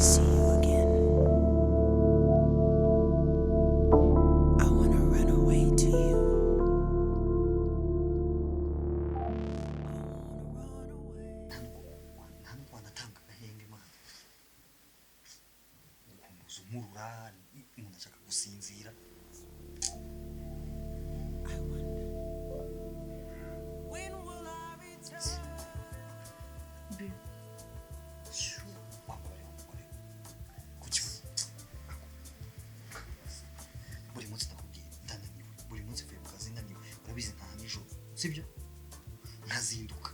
See you again. I want to run away to you. Nta nubwo wanatanga agahenge Imana ukuntu umurura umuntu ashaka gusinzira. I wonder. When will I return? Wambara umugore kuki buri munsi ndakubwiye ndananiwe, buri munsi mvuye mu kazi naniwe, urabizi ntaha nijoro sibyo, nkazinduka.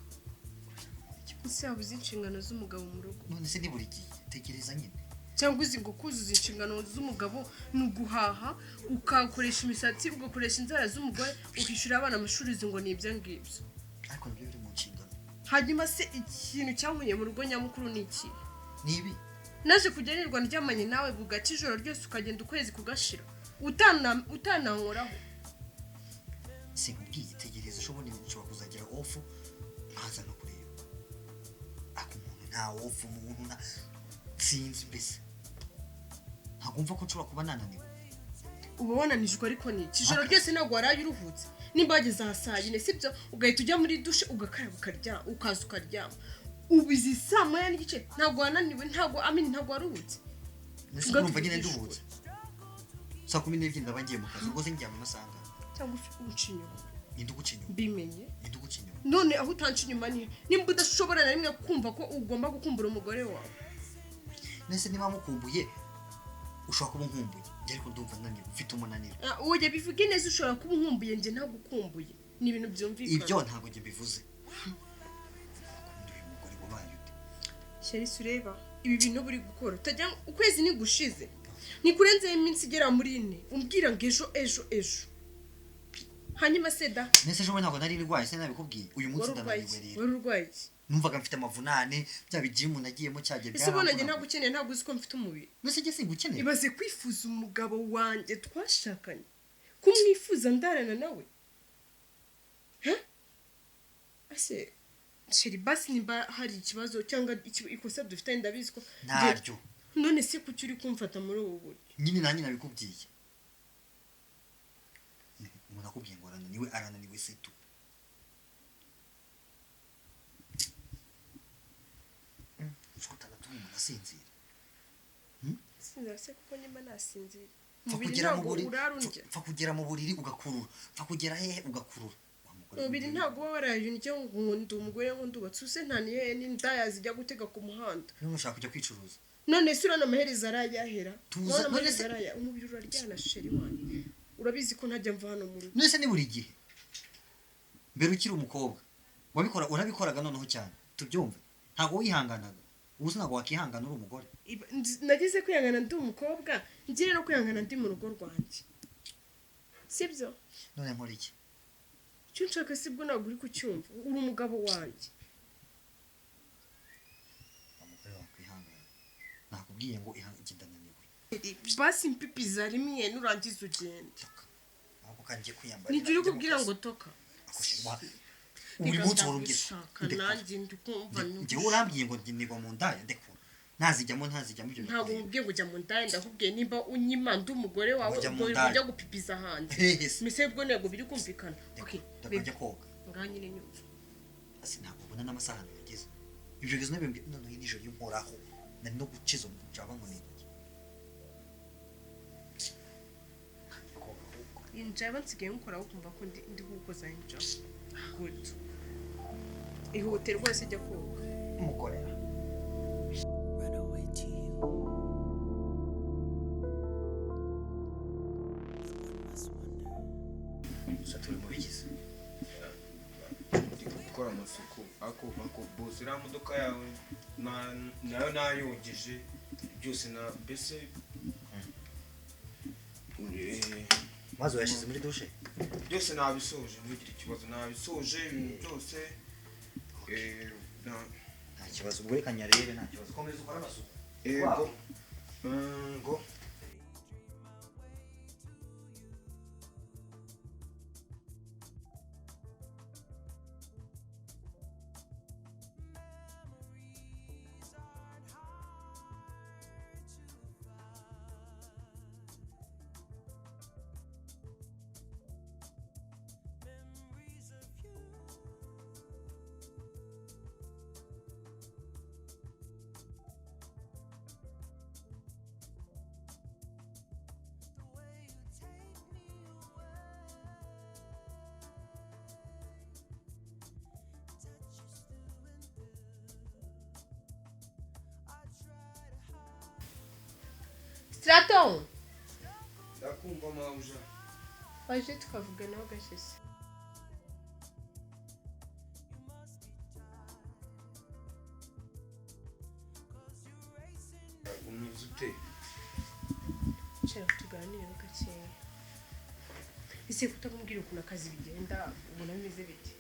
Urashaka gukora iki? Ese waba uzi inshingano z'umugabo mu rugo? None se ni buri gihe tekereza nyine. Cyangwa uzi ngo kuzuza inshingano z'umugabo ni uguhaha, ukakoresha imisatsi, ugakoresha inzara z'umugore, ukishyura abana amashuri, uzi ngo ni ibyo ngibyo? Ariko nabyo biri mu nshingano. Hanyuma se ikintu cyankuye mu rugo nyamukuru ni iki? Ni ibi. Naje kujya nirwa ndyamanye nawe bugaca ijoro ryose, ukagenda ukwezi kugashira utanankoraho. Sinkubwiye tegereza, ushobora nshobora kuzagira off nkaza no kureba, ariko umuntu nta off, umuntu nta sinzi mbese ntabwo mva ko nshobora kuba nananiwe. Uba wananijwe ariko ni iki? Ijoro ryose ntabwo waraye uruhutse. Nimba wageze aha saa yine, sibyo, ugahita ujya muri dushe ugakaraba ukaryama, ukaza ukaryama, ubu izi saa moya n'igice ntabwo wananiwe, ntabwo amini, ntabwo waruhutse. Nese Ubwo urumva nyine tuvugisha nduhutse saa 12 ndaba ngiye mu kazi, ubwo se ndyama amasaha angahe? Cyangwa uca inyuma. Ninde uguca inyuma? Mbimenye. Ninde uguca inyuma? None aho utanca inyuma ni nimba udashobora na rimwe kumva ko ugomba gukumbura umugore wawe. Nese niba mukumbuye, ushobora kuba unkumbuye njye, ariko ndumva naniwe, mfite umunaniro. Ah, oya, bivuge neza, ushobora kuba unkumbuye njye ntagukumbuye, ni ibintu byumvikana. Ibyo ntabwo njye mbivuze. Ukunda uyu mugore wabaye ute? Chéri, ureba ibi bintu buri gukora utajya ukwezi ntigushize, ntikurenzeho iminsi igera muri ine umbwira ngo ejo ejo ejo, hanyuma se da? Nese ejo bundi ntabwo nari ndwaye se? Nabikubwiye uyu munsi Wari urwaye ndananiwe iki? rero. Wari urwaye iki? Numvaga mfite amavunane, bya bijimu nagiyemo cyagiye. Ese ubona njye ntabwo ukeneye? Ntabwo uzi ko mfite umubiri? Nese njye singukeneye? Ibaze kwifuza umugabo wanjye twashakanye, kumwifuza ndarana nawe. Huh? Ese chéri, basi nimba hari ikibazo cyangwa ikosa dufitanye, ndabizi ko Ntaryo. None se kuki uri kumfata muri ubu buryo? Nyine nanjye nabikubwiye, umuntu akubwiye ngo arananiwe, arananiwe setu. Uzi ko utanatuma umuntu asinzira? Sinzira se kuko nimba nasinzira Pfa umubiri kugera mu ntabwo buriri urara undya. Pfa kugera mu buriri ugakurura, pfa kugera hehe ugakurura. Wa mugore Umubiri w'umugore. ntabwo uba waraye undya ngo ndi umugore, ngo ndubatse use nta nihe n'indaya zijya gutega ku muhanda. None ushaka kujya kwicuruza? None se urana amaherezo arayahera? Tuza, Urabona none amaherezo se- araya umubiri uraryana chéri wanjye, urabizi ko ntajya mva hano mu rugo. None se ni buri gihe? Mbere ukiri umukobwa wabikora, urabikoraga noneho cyane tubyumve, ntabwo wihanganaga, ubu se ntabwo wakihangana uri umugore? Nagize kwihangana ndi umukobwa, ngiye no kwihangana ndi mu rugo rwanjye, sibyo? None nkora iki? Icyo nshaka sibwo ntabwo uri kucyumva, uri umugabo wanjye. Wa mugore wakwihangana, nakubwiye ngo ihangane, ndananiwe. Basi mpipi zarimye nurangiza ugende. Toka ahubwo kangiye kwiyambara. Nijya uri kubwira ngo toka. Buri munsi uhora umbwira. Ndagushaka. Ndekura. Nanjye ndikumva. Njyewe urambwiye ngo nigwa mu ndaya, ndekura, ntazijyamo, ntazijyamo ibyo Ntabwo bikureba. mubwiye ngo ujya mu ndaya, ndakubwiye nimba unyima ndi umugore wawe Ujya mu ubwo ndaya. ujya gupipiza hanze. Hehe se. Mise ubwo ntabwo biri kumvikana. Okay. Ndekura njya koga. Ngaha nyine nyumva. Asi ntabwo ubona n'amasaha yageze, ibyo bizo nabyo noneho nijoro iyo nkoraho nari no gukiza umujaba ngo ni intoki. Koga ahubwo. Injaba nsigaye nkoraho ukumva ko ndi kugukoza injaba. Good, ihute rwose, jya koga. Umugore. Run away to you. One must wonder. Gusa turi mu bigize. Ndi gukora amasuku ako bose, iriya modoka yawe nayo nayogeje byose na mbese Mazi wayashyize muri dushe? Byose nabisoje, ntugire ikibazo, nabisoje ibintu byose. Nta kibazo, ubwo reka nyarebe, nta kibazo, komeza ukore amasuku. Yego. Ngo Straton, Ndakumva mawuja. Waje tukavuganaho gashyashya. Umeze ute? Nshaka tuganireho gakeya. Ese kutakubwira ukuntu akazi bigenda, ubona bimeze bite?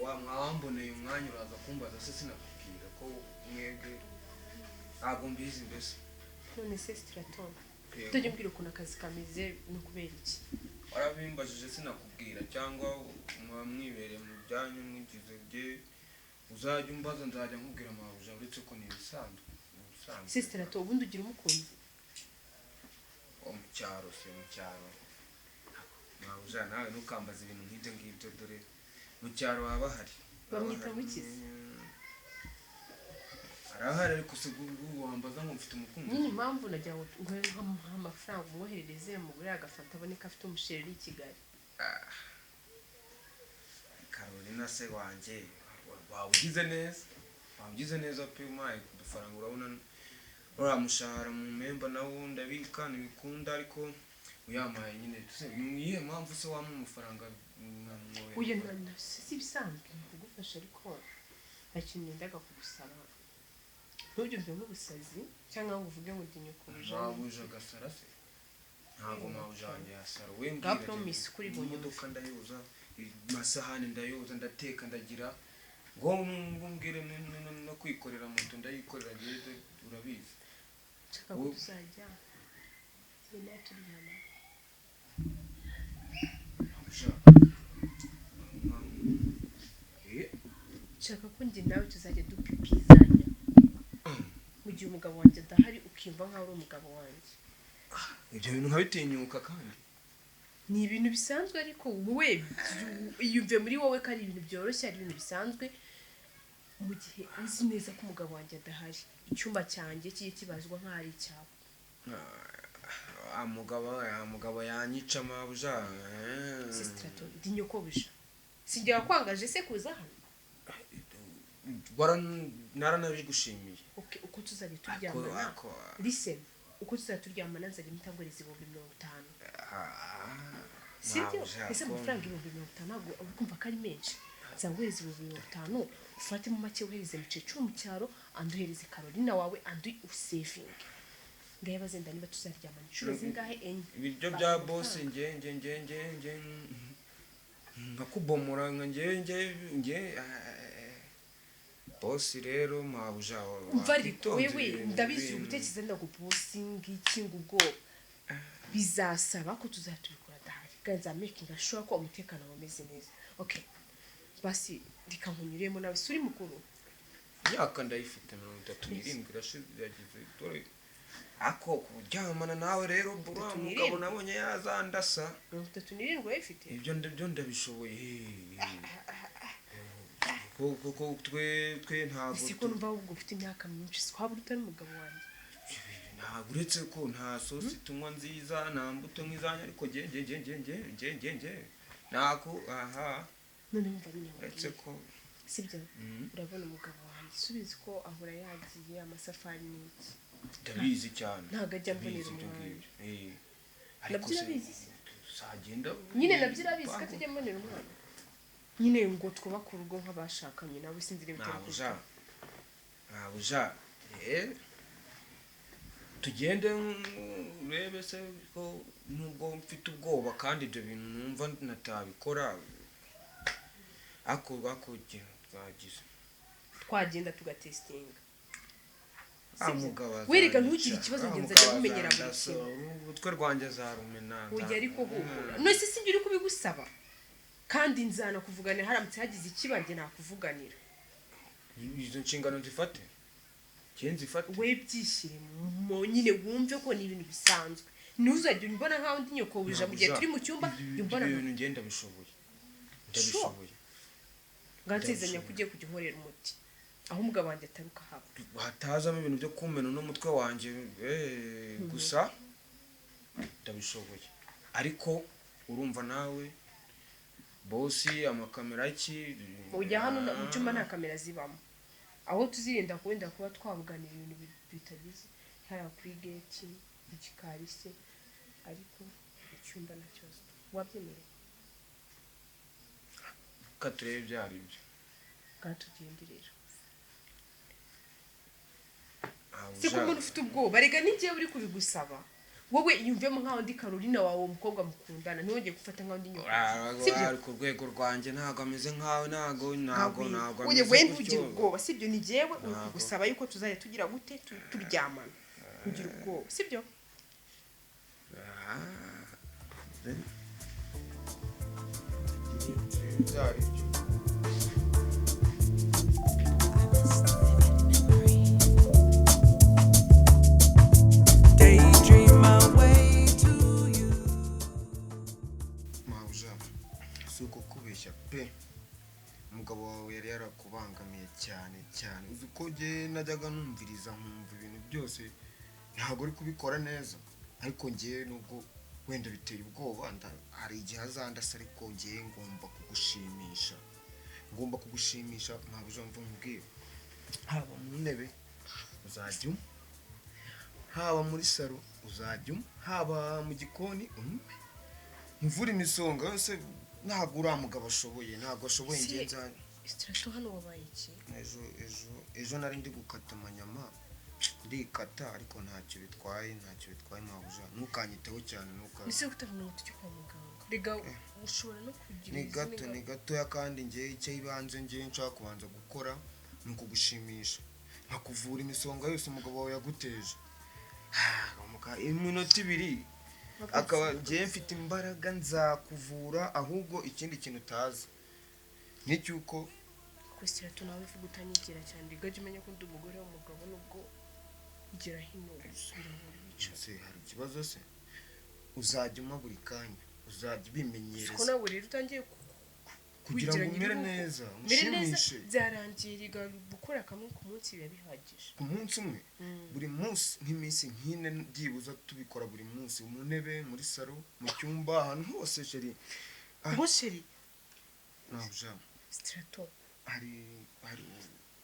Wa mwawamboneye umwanya uraza kumbaza se, sinakubwira ko mwebwe ntabwo mbizi mbese. None se Straton, Yego. utajya umbwira ukuntu akazi kameze ni ukubera iki? Warabimbajije sinakubwira, cyangwa muba mwibereye mu byanyu mwigize bye. Uzajya umbaza nzajya nkubwira mabuja, uretse ko ni ibisanzwe, ni ibisanzwe. Se Straton, ubundi ugira umukunzi? Wo mu cyaro se? Mu cyaro mabuja, nawe ntukambaze ibintu nk'ibyo ngibyo, dore mu cyaro baba bahari. Bamwita Baba bahari. Mukiza? Arahari, ariko se ubu wambaza ngo mfite umukunzi? Nyine impamvu nagira ngo nguhe nk'amafaranga umwoherereze, umugore agafata abone ko afite umusheri uri i Kigali. Carolina se wanjye, waba ugize neza, waba ugize neza pe, umpaye udufaranga. Urabona uriya mushahara mu mpemba nawo ndabika ntibikunda, ariko uyampaye nyine se, ni iyihe mpamvu se wampa amafaranga nkamwohereza? Uyu na si ibisanzwe ni kugufasha, ariko hari ikintu nendaga kugusaba, ntubyumve nk'ubusazi cyangwa ngo uvuge ngo ndi nyoko-buja. Mabuja agasara se? Ntabwo mabuja wanjye yasara we. Bwa Mbwira. promise kuri bunyumve. Imodoka ndayoza, amasahani ndayoza, ndateka, ndagira ngo mbwire no kwikorera moto ndayikorera, ngende urabizi. Nshaka ko tuzajya njye nawe turyama. Mabuja. Nshaka ko njye nawe tuzajya dupipizanya mu gihe umugabo wanjye adahari, ukiyumva nkaho uri umugabo wanjye. Ibyo bintu nkabitinyuka kandi? Ni ibintu bisanzwe, ariko wowe iyumve muri wowe ko ari ibintu byoroshye, ari ibintu bisanzwe. Mu gihe uzi neza ko umugabo wanjye adahari, icyumba cyanjye kijye kibazwa nk'aho ari icyawe. Ah, mugabo, ah, mugabo yanyica mabuja. Straton, ndi nyokobuja, sinjye wakwangaje se kuza hano? Naranabigushimiye. Okay, uko tuzajya turyamana, listen, uko tuzajya turyamana nzajya mpita 50,000, sibyo? Ese amafaranga 50,000 ntabwo uba kumva ko ari menshi? Nzaguhereza 50,000, ufatemo make uhereze mukecuru mu cyaro, andi uhereze Carolina wawe, andi usevinge. Ngahe bazenda niba tuzaryamana inshuro zingahe? Enye. Ibiryo bya bosi, nge nge nge nge nge nkakubomora nka nge nge nge bosi rero mabuja. Umva ariko wakitonze wewe, ibintu ndabizi bintu. Ugutekereza ndagubosi ngiki ngo ubwoba, bizasaba ko tuzajya tubikora adahari, kandi nzamakinga sure ko umutekano wawe umeze neza. Okay, basi reka nkunyuremo, nawe si uri mukuru? Imyaka ndayifite, 37 irashize yagize, dore ako kuryamana nawe rero buriya Tatu mugabo n'irindwi. nabonye yazandasa. 37 urayifite? Ibyo ndabyo ndabishoboye, kuko twe ntabwo Ese ko numva ahubwo ufite imyaka myinshi, si waba uruta n'umugabo wanjye? Ntabwo, uretse ko nta sosi tunywa nziza, nta mbuto nk'izanyu, ariko nge nge nge nge nge nge nge nge ntako aha. None wumva nyine Uretse nkubwire. ko Sibyo? Urabona umugabo wanjye, subizi ko ahora yagiye amasafari n'iki. Ndabizi cyane. Ntabwo ajya ambonera Ndabizi ibyo umwanya. ngibyo. Nabyo Ariko se urabizi se? uzagenda Nyine nabyo urabizi ko atajya ambonera umwana, nyine ngo twubake urugo nk'abashakanye nawe, sinzi niba bitari Ntabuja, ntabuja, tugende urebe se ko nubwo mfite ubwoba kandi ibyo bintu numva natabikora, ako twagize. Twagenda tugatesitinga. Ah, Sibyo? mugabo Werega azanyica. ntugire ikibazo, Ah, njye mugabo nzajya nkumenyera buri azandasa. kimwe. Urutwe rwanjye azarumena. Ujya ariko humura, none se sinjye uri kubigusaba? Kandi nzanakuvuganira haramutse hagize ikiba, njye nakuvuganira. Izo nshingano nzifate, njye nzifate. We byishyire mu nyine, wumve ko ni ibintu bisanzwe, ntuzajye umbona nkaho ndi nyokobuja mu gihe turi mu cyumba, jya umbona Ibyo nka bintu njye ndabishoboye, ndabishoboye. Ngansezanya ko ugiye kujya unkorera umuti aho umugabo wanjye ataruka haba. Hatazamo ibintu byo kumena n'umutwe wanjye, gusa ndabishoboye. Ariko urumva nawe bosi, amakamera ki? Ujya hano mu cyumba nta kamera zibamo, aho tuzirinda wenda kuba twabuganira ibintu bitagize. Hariya kuri gate, mu gikari se, ariko icyumba nta kibazo. Wabyemereye? Reka turebe ibyo ari byo. Ngaho tugende rero. Ntabwo Si ko ushaka. umuntu ufite ubwoba, rega n'igihe uri kubigusaba wowe yumvemo nkaho ndi Carolina wawe, uwo mukobwa mukundana, ntiwongeye gufata nkaho ndi nyoko. Sibyo? Ari ku rwego rwanjye, ntabwo ameze nkawe, ntabwo Oye, ameze we gutyo. ntugire ubwoba, sibyo? Ni jyewe uri Ntabwo. kugusaba yuko tuzajya tugira gute, turyamana. Ntugire ubwoba, sibyo? Ah, ibyo ari byo. I miss the vivid memory. Daydream my way to you. Mabuja, si uko kubeshya pe, umugabo wawe yari yarakubangamiye cyane cyane. Uzi ko njye najyaga numviriza nkumva ibintu byose ntabwo uri kubikora neza, ariko njye nubwo wenda biteye ubwoba, hari igihe azandasa, ariko njye ngomba kugushimisha, ngomba kugushimisha. Mabuja, mva nkubwire, haba mu ntebe uzajya umpa, haba muri salo uzajya umpa, haba mu gikoni umpe, mvura imisonga yose. Ntabwo uriya mugabo ashoboye, ntabwo ashoboye. Ngenza. Strato, hano wabaye iki? Ejo nari ndi gukata amanyama, ndikata, ariko ntacyo bitwaye, ntacyo bitwaye. Mabuja, ntukanyiteho cyane, ntuka Ese kutavuga ngo tujye kwa muganga, rega ushobora no kugira Ni izindi gato, ngaruka. ni gatoya. Kandi njye icyo ibanze njye nshaka kubanza gukora ni ukugushimisha, nkakuvura imisonga yose umugabo wawe yaguteje. Ah, iminota 2 akaba njye mfite imbaraga, nzakuvura. Ahubwo ikindi kintu utazi ni icy'uko Ko Strato, nawe uvuga utanyigira cyane, rega jya umenya ko ndi umugore w'umugabo, nubwo ugera hino usubira aho wari wicaye. Ese hari ikibazo se? Uzajya unywa buri kanya, uzajya Siko ubimenyereza nawe rero utangiye kugira ngo kwigira umere nyir'urugo. neza, Mere neza. umushimishe. Byarangiye, rega gukora kamwe ku munsi biba bihagije. Ku munsi umwe? Buri munsi, nk'iminsi nk'ine byibuza tubikora buri munsi, mu ntebe, muri salo, mu cyumba, ahantu hose, chérie. Ah. Ngo chérie? Ntabwo. Strato. Hari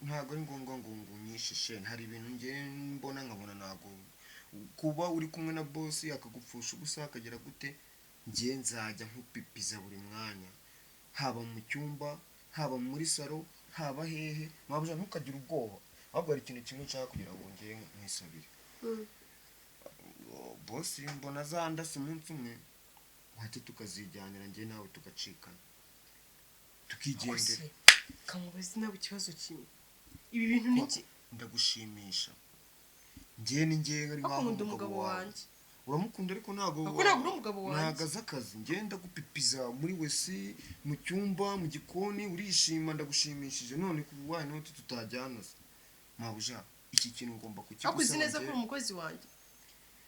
ntabwo ari ngombwa ngo unyishishe. Hari ibintu nge mbona nkabona ntabwo kuba uri kumwe na boss akagupfusha ubusa akagera gute. Nge nzajya nkupipiza buri mwanya, haba mu cyumba, haba muri salo, haba hehe. Mabuja, ntukagire ubwoba. Ahubwo hari ikintu kimwe nshaka kugira ngo nge nkwisabire. Boss mbona azandasa umunsi umwe, wahita tukazijyanira njye nawe, tugacikana, tukigendera. Kose kamubazi nawe ikibazo kimwe, ibi bintu ni iki? Ndagushimisha njye, ni njye ari Ariko nkaho nkunda umugabo umugabo wawe. wanjye. Uramukunda, ariko ntabwo Ariko ntabwo uri umugabo wanjye. Ntabwo azi akazi. Njye ndagupipiza muri WC, mu cyumba, mu gikoni, urishima, ndagushimishije. None ku why not tutajyana se? Mabuja, iki kintu ngomba Ariko uzi kukigusaba. neza ko Njye uri umukozi wanjye.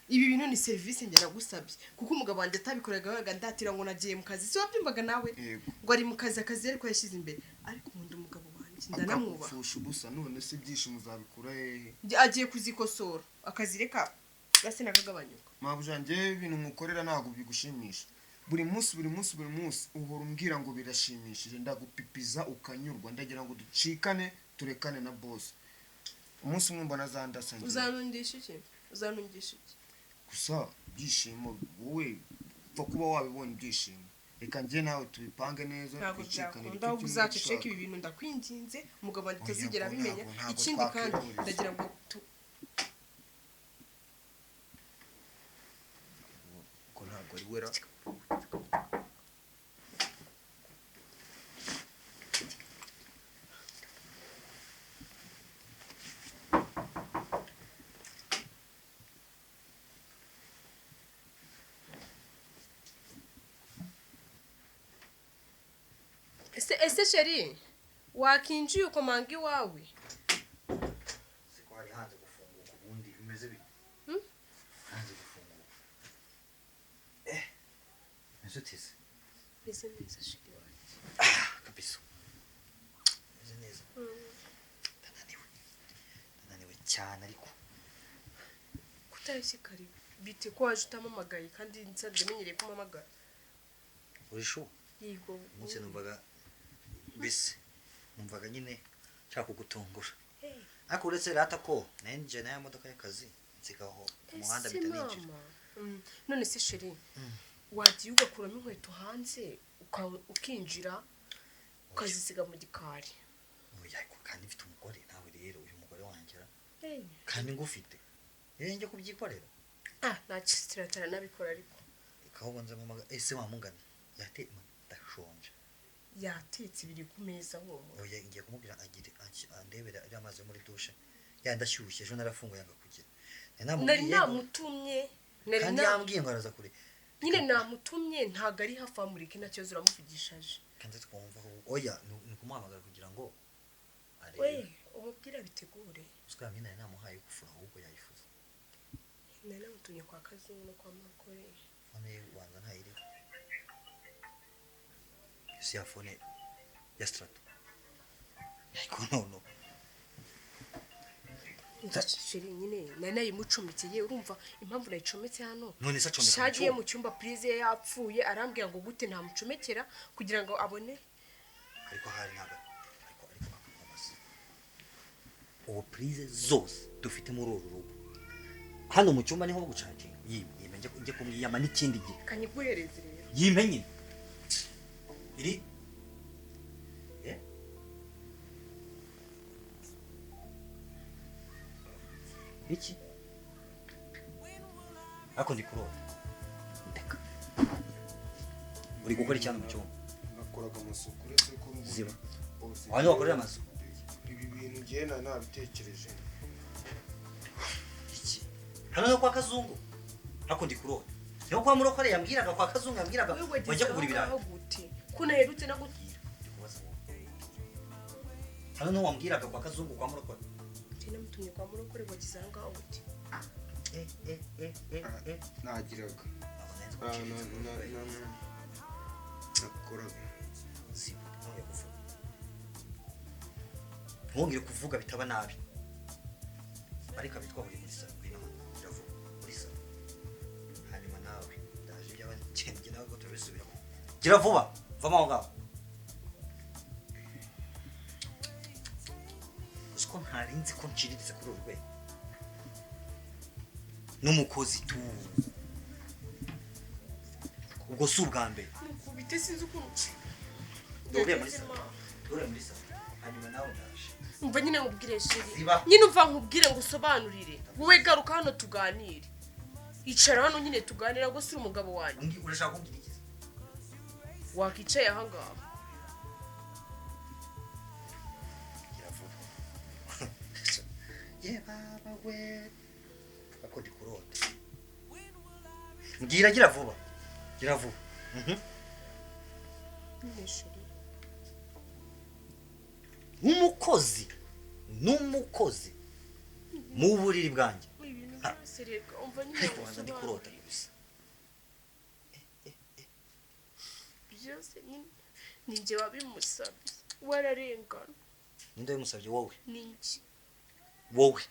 Ibi bintu ni serivisi njye nagusabye, kuko umugabo wanjye atabikoraga, yabaga ndatira ngo nagiye mu kazi. Si wabyumvaga nawe? Yego. Ngo ari mu kazi, akazi ariko yashyize imbere. Ariko nkunda umugabo wanjye, ndanamwubaha. Akagupfusha ubusa. None se ibyishimo uzabikura hehe? Agiye kuzikosora, akazi reka gase nakagabanyuka. Mabuja, njye ibintu nkukorera ntabwo bigushimisha? Buri munsi, buri munsi, buri munsi uhora umbwira ngo birashimishije. Ndagupipiza ukanyurwa. Ndagira ngo ducikane, turekane na boss. Umunsi umwe mbona azandasa njye. Uzanungisha iki? Uzanungisha iki? Gusa ibyishimo, wowe upfa kuba wabibonye ibyishimo. Reka njye nawe tubipange neza, Ntabwo twicikanire byakunda. icyo Ahubwo kimwe uzaceceke. dushaka. Ibi bintu ndakwinginze, umugabo wanjye Oya, atazigera ngo abimenya. ntabwo Ikindi kandi twakwihuriza. ndagira ngo Ko ntabwo ari wera. Ese chérie, wakinjiye ukomanga iwawe? Siko hari hanze gufunguka, ubundi bimeze bite? Hmm? Hanze gufunguka, meze uteze? Meze neza, chéri wanjye. Kabisa meze neza. Ndananiwe, ndananiwe cyane ariko. Kutashye kare bite, ko waje utampamagaye kandi nsanzwe menyereye ko umpamagara? Uri shu? Yego. Umunsi numvaga, mbese numvaga nyine nshaka kugutungura. Hey. Ariko uretse rata ko nari nje n'aya modoka y'akazi. Nsigaho ku muhanda Ese mpita ninjira. mama. None se chéri, wagiye ugakuramo inkweto hanze, ukinjira ukazisiga mu gikari? Oya, ariko kandi mfite umugore nawe rero, uyu mugore wanjye kandi ngufite rero njye kubyikorera. Ah, nta kiratara nabikora ariko. Ahubwo nze mpamagara. Ese wamungana yate? Ndashonje. Yatetse, biri ku meza, humura. Oya, ngiye kumubwira agire andebera ariya mazi yo muri douche ya ndashyushye. Ejo narafunguye yanga kugira. Nari Nari namubwiye namutumye, nari kandi yambwiye ngo araza kure. Nyine namutumye, ntabwo ari hafi, amureke nta kibazo, uramuvugisha aje. Kandi twumva ahubwo. Oya, ni ukumuhamagara kugira ngo We arebe. umubwire abitegure. Uziko ya myenda nari namuhaye yo gufura, ahubwo yayifuza. Nari namutumye kwa Kazungu no kwa Murokore. Phone ye ubanza ntayiriho. Ese ya phone ya strato, ariko nono Chéri, nyine nari nayimucometeye, urumva impamvu nayicometse hano? None se acomeka mu Shagiye cyumba? Mu cyumba prise ye yapfuye, arambwira ngo gute ntamucomekera kugira ngo abone. Ariko hari ntabwo ariko amase ubu prise zose dufite muri uru rugo hano mu cyumba niho gucaginga. Yime, yime, njye kumwiyama n'ikindi gihe. Kanyiguhereze rero. Yime nyine iri. Eh? Iki ariko ndi kurota, ndeka. Uri gukora iki hano mu cyumba? Nakoraga amasuku, uretse ko n'ubundi Ziba. bose. Aho niho wakorera amasuku? Ibi bintu ngewe nari nabitekereje. Iki hano no kwa Kazungu, ariko ndi kurota, niho kwa Murokore yambwiraga, kwa Kazungu yambwiraga Wewe wajya kugura ibirayi. aho gute ko naherutse no Mbwira, ndi kubaza wowe. Hano niho wambwiraga kwa Kazungu, kwa Murokore? Njye namutumye kwa Murokore, wagize aho ngaho gute? Eh, eh, eh, eh, eh. Nagiraga Ntabwo nari nzi ko Ah, uciriritse kuri urwo rwego. nakoraga. Ziba, ntongere kuvuga, ntongere kuvuga bitaba nabi. Ariko abitwa buri muri salo, ngwino hano, iravuga muri salo. Hanyuma nawe ndaje ibyaba njye nawe ngo turabisubiramo. Gira vuba, vamo aho ngaho. Uzi ko ntari nzi ko nciriritse kuri uru rwego n'umukozi tu? Ubwo si ubwa mbere. Mukubite, sinzi ukuntu. Dore muri salo, dore muri salo. Hanyuma nawe ndaje. Umva nyine nkubwire, chéri. Ziba. Nyine umva nkubwire ngo usobanurire. Wowe garuka hano tuganire, icara hano nyine tuganire, ahubwo si uri umugabo wanjye. Urashaka kumbwira iki se? Wakicaye ahangaha. Gira vuba ye baba we, ako ndi kurota. Mbwira, gira vuba, gira vuba. Nyine chéri. Nk'umukozi n'umukozi mu buriri bwanjye. Ibintu byose reka, umva nyine Ariko wanza ndi kurota ngusobanurire. gusa. Byose nyine ni njye wabimusabye, wararengana. Ninde wabimusabye? Wowe? Ni njye. Wowe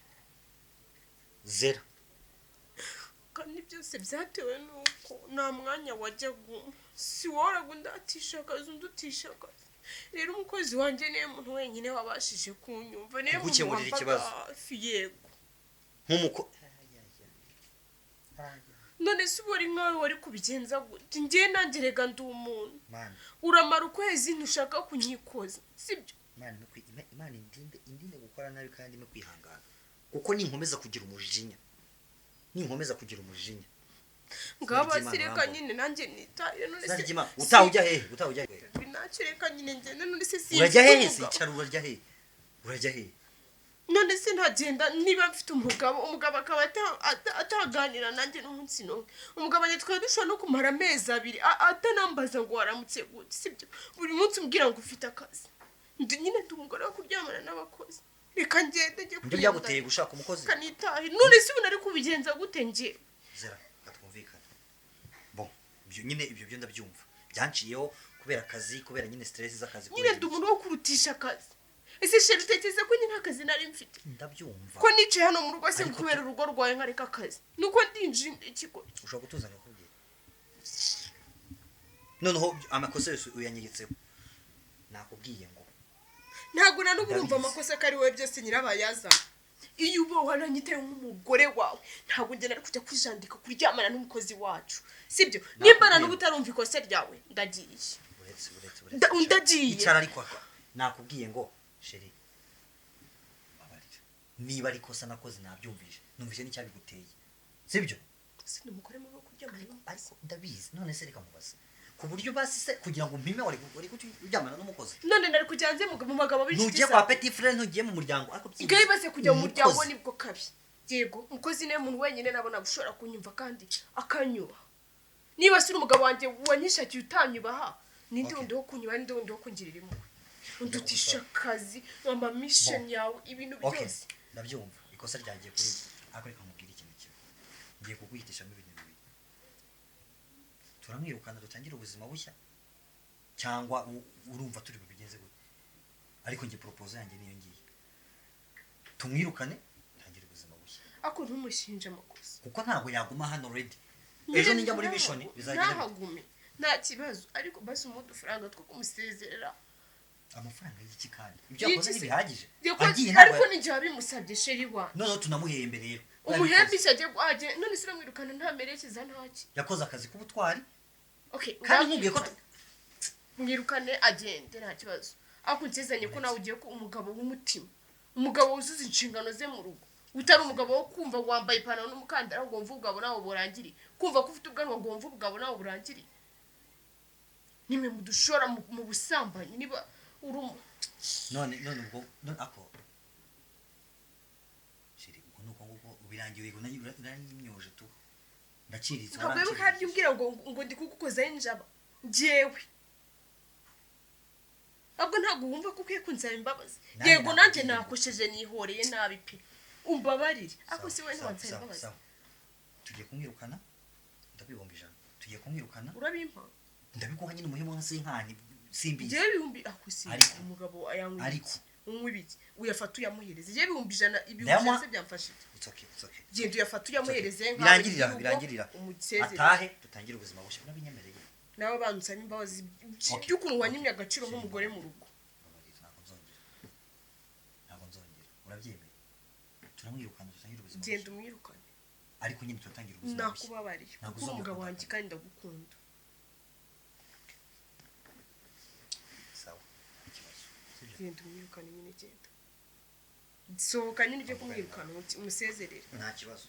zera. Kandi byose byatewe n'uko nta mwanya wajya guma, si woraga undatisha akazi, undi utisha akazi. Rero umukozi wanjye niwe muntu wenyine wabashije kunyumva, niwe muntu Kugukemurira wambaga ikibazo. hafi, yego. Nk'umuko None se uba uri nkawe wari kubigenza gute? Njye nanjye rega ndi umuntu. Mana! Uramara ukwezi ntushaka kunyikoza, sibyo? Imana Imana indinde gukora nabi kandi impe kwihangana, kuko ninkomeza kugira umujinya, ninkomeza kugira umujinya Ngaba Sinarya sireka. Imana. Nyine nanjye nitaye, none Izina se ry'Imana. Utaha ujya hehe? Utaha ujya hehe? Ntacyo, reka nyine ngende. None se simfite Urajya hehe se? umugabo? Icara. Urajya hehe? Urajya hehe? None se ntagenda niba mfite umugabo, umugabo akaba ataganira nanjye n'umunsi n'umwe? Umugabo wanjye twari dushobora no kumara amezi 2 atanambaza ngo waramutse gute, sibyo? Buri munsi umbwira ngo ufite akazi. Ndi nyine ndi umugore wo kuryamana n'abakozi? Reka ngende njye. Nibyo byaguteye gushaka umukozi? Kanitahe. None se ubu nari kubigenza gute njye? Zera, reka twumvikane. Bon, ibyo nyine, ibyo byo ndabyumva, byanciyeho kubera akazi, kubera nyine stress z'akazi, Nyine kubera ndi umuntu wo kurutisha akazi. Ese chéri, utekereza ko nyine nta kazi nari mfite? Ndabyumva. Ko nicaye hano mu rugo se Ariko kubera urugo rwawe nkareka akazi, nuko ndinjiye ikigo? Ushobora gutuza nkakubwira. Noneho amakosa yose uyanyegetseho, nakubwiye ngo Ntabwo na n'ubu urumva Ndabizi. amakosa ko ari wowe byose nyirabayazana. Iyo uba waranyitaye nk'umugore wawe, ntabwo njye nari kujya kwijandika kuryamana n'umukozi wacu, sibyo? Nimba na n'ubu utarumva ikosa ryawe, ndagiye. Uretse, uretse, uretse. Ndagiye. Icara. Ariko nakubwiye ngo chérie, babarira. Niba ari ikosa nakoze, nabyumvise, numvise n'icyabiguteye, sibyo? Si ni umugore mubi wo kuryamana n'umukozi. Ariko ndabizi. None se reka mubaze, ku buryo basi se kugira ngo umpime wari kuryamana n'umukozi? None nari kujya hanze mu bagabo b'inshuti Ntugiye kwa petit frère, ntugiye mu muryango, ariko byibuze Bwe bibaze kujya mu muryango. umukozi. Nibwo kabi. Yego, umukozi niwe muntu wenyine nabona ushobora kunyumva kandi akanyubaha. Niba se uri umugabo wanjye wanyishakiye utanyubaha, ninde wundi wo kunyubaha? Ninde wundi wo kungirira impuhwe? Undutisha akazi, ama mission Bon. yawe, ibintu Okay, byose. ndabyumva, ikosa ryagiye kuri njye. Ariko reka nkubwire ikintu kimwe: ngiye kuguhitishamo ibintu bibiri. Turamwirukana dutangire ubuzima bushya, cyangwa urumva turi bubigenze gute? Ariko njye proposal yanjye niyo ngiye: tumwirukane, dutangire ubuzima bushya. Ariko ntumushinje amakosa. Kuko ntabwo yaguma hano already. Ejo nijya muri mission bizagenda bite? Ntahagume, nta kibazo, ariko basi umuhe udufaranga two kumusezerera. Amafaranga y'iki? Kandi ibyo yakoze Y'iki se? ntibihagije? Yakoze- Agiye Ariko ntabwo. n'igihe wabimusabye, chéri wa. Noneho tunamuhembe rero. Umuhembe icyo agiye guhaje. None se uramwirukana ntamerekeza, ntaki? Yakoze akazi k'ubutwari. Okay. Kandi nkubwiye ko Mwirukane agende, nta kibazo, ariko nsezeranye ko nawe ugiye kuba umugabo w'umutima, umugabo wuzuza inshingano ze mu rugo, utari umugabo wo kumva ngo wambaye ipantaro n'umukandara ngo wumve ubugabo nawe burangiriye, kumva ko ufite ubwanwa ngo wumve ubugabo nawe burangiriye. Nimwe mudushora mu busambanyi. Niba uri None ubwo none ako chérie, ubwo nuko nguko birangiye, ubwo uranyimyoje tu, ndaciriritse. Ntabwo wibuka harya umbwira ngo ndi kugukozaho injaba njyewe? Ahubwo ntabwo wumva ko ukwiye kunsaba imbabazi? Nanjye Yego, nanjye nakubwiye. nakosheje, nihoreye nabi pe, umbabarire. Ariko si wowe, ntiwansaba imbabazi? Sawa, tugiye kumwirukana. Ndakwibomba 100, tugiye kumwirukana. Urabimpa? Ndabiguha nyine, umuhemu nka sinkani simbizi. Njyewe ibihumbi ako si umugabo ayanywa Ariko ibiki? Unywa ibiki? Uyafata uyamuhereze. Njyewe 100,000, ibihumbi Ndayamuha- ijana se byamfasha iki? It's okay, it's okay. Genda uyafate uyamuhereze nkawe Birangirira, nyir'urugo, birangirira. umusezerere. Atahe, dutangire ubuzima bushya. Urabinyemereye? Nawe bansaba imbabazi Okay. by'ukuntu wanyimye agaciro nk'umugore mu rugo. Mbabarira, ntabwo nzongera, ntabwo nzongera. Urabyemeye? Turamwirukana, dutangire ubuzima Genda bushya. umwirukane. Ariko nyine turatangira ubuzima bushya. Nakubabariye Ntabwo kuko uri uzongera umugabo wanjye kundakara. kandi ndagukunda. Sawa, nta kibazo, sibyo? Genda umwirukane nyine, genda, sohoka nyine ujye kumwirukana, umusezerere. Nta kibazo.